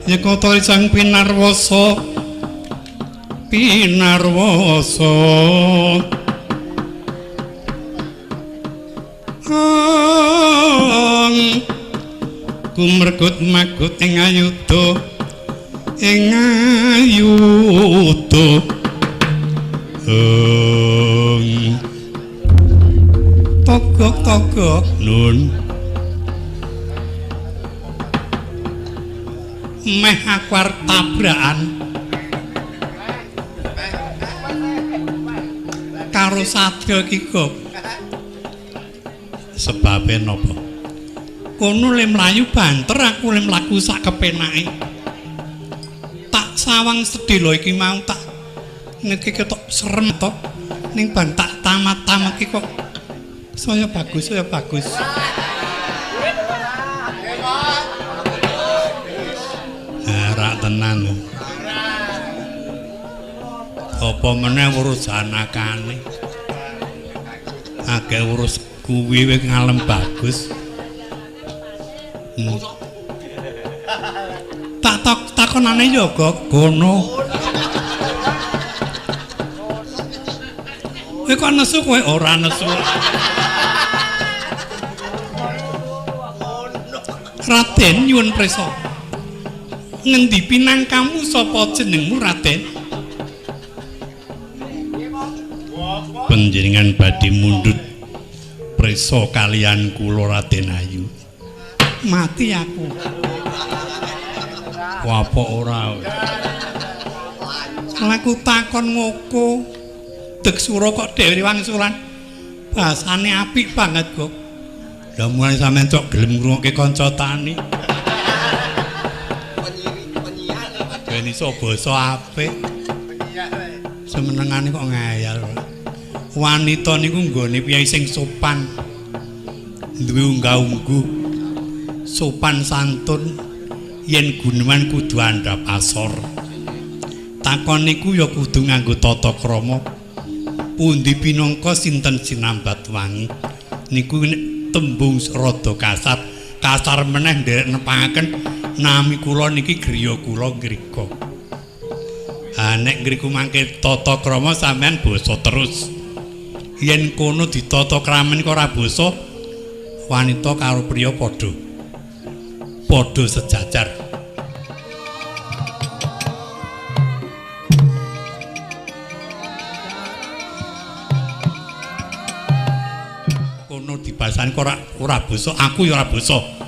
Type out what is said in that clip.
Yekata sang pinarwasa pinarwasa kumregut magut ing ayuda ing ayuda togok togok nun meh aku arep tabrakan karo sadya iki kok sebabe napa kono le mlayu banter aku le mlaku sak kepenake tak sawang sedhela iki mau tak niki ketok serem to ning ban tak tamat-tamat iki kok saya bagus saya bagus. Ora tenan. Apa meneh urusan akane. Akeh urus kuwi wis ngalem bagus. Tak takonane ya kok kono. Kowe kok nesu kowe ora nesu. Raden nyuwun prisa. Ngendi pinangkamu sapa jenengmu Raden? Panjenengan badhe mundhut prisa kalian kula Raden Ayu. Mati aku. Apa ora? Laku takon ngoko Deksura kok dhewe wangsulan. Bahasane apik banget kok. Lah mulane sampean cok gelem ngrungokke kanca tani. Ben iso basa apik. Semenengane kok ngayal. Wanita niku nggone piyai sing sopan. Duwe unggah-ungguh. Sopan santun yen guneman kudu andhap asor. Takon niku ya kudu nganggo tata krama. Pundi pinangka sinten sinambat wangi niku tembung rada kasar. Kasar meneh nderek nepangaken nami kula niki griya kula ngrika. Ha nek ngriku mangke tata krama sampean basa terus. Yen kono ditata kramen kok ora basa, wanita karo priya padha. Padha sejajar. Kono dibasani kok ora basa, aku ya ora basa.